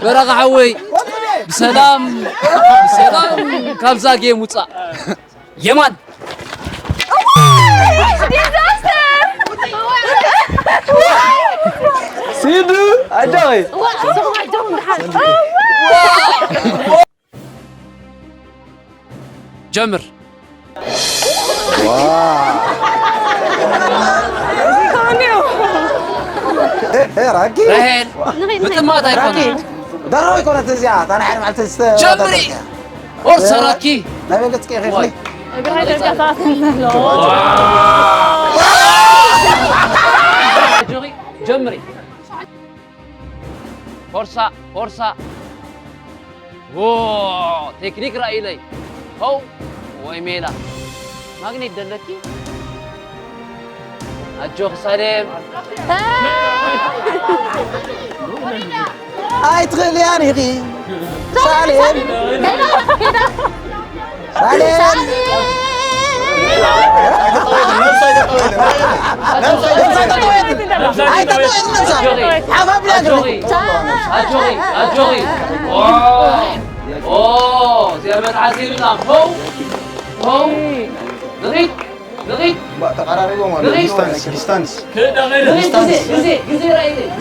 በረኻ ሓወይ፣ ብሰላም፣ ብሰላም ካብዛ ጌም ውጻእ። የማን። ሲዱ፣ ኣጆኺ። ጀምር። ራኪ፣ ራኪ። ራሄል፣ ምጥማት ኣይኮነን። ዳራዊ ኣይኮነት እዚኣ፣ እታ ናይ ሓደ መዓልቲ ዝተ-፣ ጀምሪ። ኦርሳ ራኪ። ናይ ቤት ገጽ ከይፍሊ። እግራ ደርቀታት እንተሎ። ኣጆኺ፣ ጀምሪ። ፎርሳ፣ ፎርሳ። ዎ፣ ቴክኒክ ራእይለይ። ሆው፣ ወይ ሜላ። ማግኔት ደለኪ? ኣጆኺ ሳሌም። ኣይትኽእልያን ኢኺ። ሳሌም። ሳሌም። ኣይተጠወየትን ነብሳ። ሓፍ ኣብላ ኣጆኺ፣ ኣጆኺ፣ ኣጆኺ። ኦ፣ ኦ፣ እዚኣ መትሓዚ ይብላ። ሆው፣ ሆው። ንኺድ፣ ንኺድ። ተቐራሪቦም ኣለዉ። ንኺድ። ዲስታንስ፣ ዲስታንስ። ንኺድ፣ ግዜ፣ ግዜ፣ ግዜ ራእይለይ።